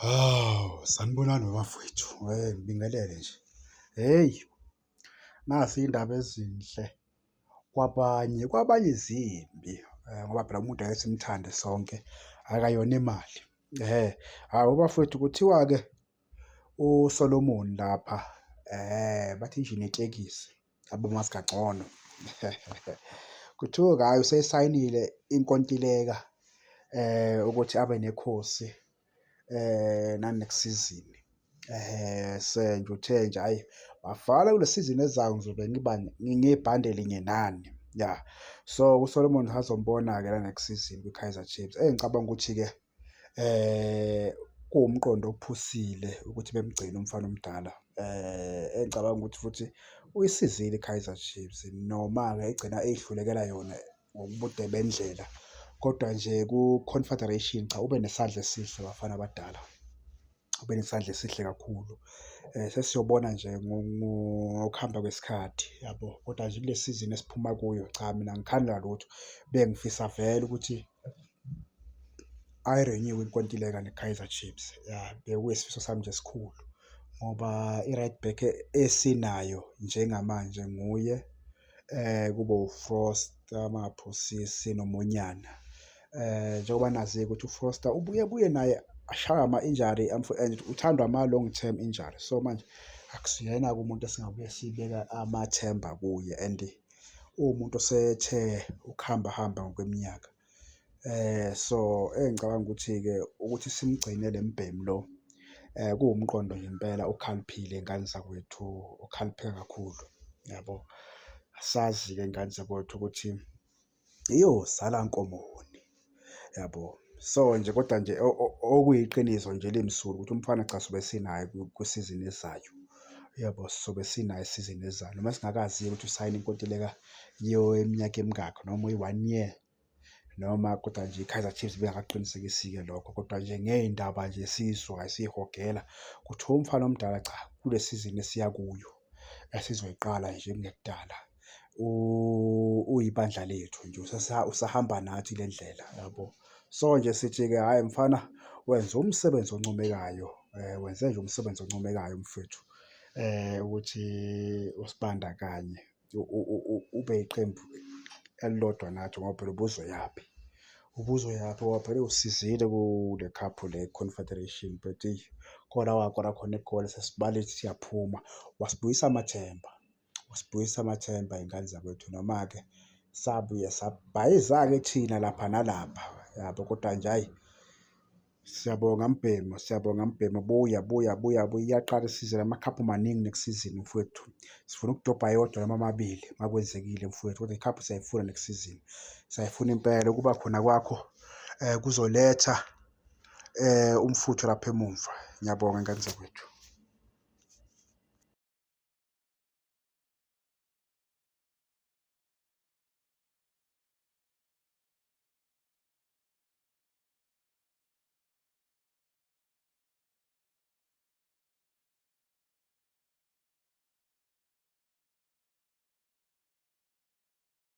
Hawu, sanibonani bafowethu, ngibingelele nje. Hheyi, nazi iy'ndaba ezinhle kwabanye, kwabanye zimbi ngoba phela umuntu angeke simthande sonke, akayona imali. Ehhe, hawu bafowethu kuthiwa-ke uSolomon lapha bathi injini yetekisi, abamazi kangcono. Kuthiwa-ke hhayi useyisayinile inkontileka ukuthi abe nekhosi na-next season. Ehhe, uthe nje hhayi bafana kule sizini ezayo ngizobe ngiba ngibhande linye nani, ya. So, uSolomon sazombona-ke na-next season kwi-Kaizer Chiefs. Engicabanga ukuthi-ke kuwumqondo ophusile ukuthi bemgcine umfana omdala. Engicabanga ukuthi futhi uyisizile i-Kaizer Chiefs noma-ke egcina ey'hlulekela yona ngokubude bendlela kodwa nje ku-Confederation cha ube nesandla esihle bafana abadala, ube nesandla esihle kakhulu. Sesiyobona nje ngokuhamba kwesikhathi yabo, kodwa nje kule sizini esiphuma kuyo cha mina angikhali ngalutho. Bengifisa vele ukuthi ayi-renew-we inkontileka neKaizer Chiefs, ya bekuyisifiso sami nje esikhulu ngoba i-right back esinayo njengamanje nguye, kube uFoster uma ngingaphosisi noMonyane. Njengoba nazi-ke ukuthi uFoster ubuye buye naye ashaywe ama-injury and uthandwa ama-long term injury. So manje akusiyena-ke umuntu esingabuye sibeke amathemba kuye and uwumuntu osethe ukuhambahamba ngokweminyaka. So engicabanga ukuthi-ke ukuthi simgcine lo mbhemu lo kuwumqondo nje impela okhaliphile ngane zakwethu, okhaliphe kakhulu, yabo. Asazi-ke ngane zakwethu ukuthi iyozala nkomoni, yabo. So nje kodwa nje okuyiqiniso nje elimsulwa ukuthi umfana cha sobe sinaye kwisizini ezayo, yabo. Sobe sinaye isizini ezayo noma singakazi-ke ukuthi usayine inkontileka yeminyaka emingakhi noma uyi-one year noma kodwa nje i-Kaizer Chiefs ibingakakuqinisekisi-ke lokho kodwa nje ngey'ndaba nje esiy'zwayo esiy'hogela kuthiwa umfana omdala cha kule sizini esiya kuyo esizoyiqala nje kungekudala uyibandla lethu nje usahamba nathi le ndlela yabo. So nje sithi-ke hhayi mfana wenze umsebenzi oncomekayo, wenze nje umsebenzi oncomekayo mfwethu ukuthi usibandakanye ube iqembu elilodwa nathi ngoba phela ubuzoyaphi, ubuzoyaphi ngoba phela usisizile kule cup le Confederation but eyi khona la wakora khona igoli sesibala ukuthi siyaphuma, wasibuyisa amathemba, wasibuyisa amathemba y'ngane zakwethu noma-ke sabuye sabhayiza-ke thina lapha nalapha yabo, kodwa nje hhayi siyabonga mbhemu, siyabonga mbhemu. Buya, buya, buya, buya iyaqala isizini amakhaphu maningi next season mfowethu. Sifuna ukudobha ayodwa noma amabili uma kwenzekile mfowethu, kodwa ikhaphu siyayifuna next season. Siyayifuna impela ukuba khona kwakho kuzoletha umfutho lapha emumva. Ngiyabonga ngane zakwethu.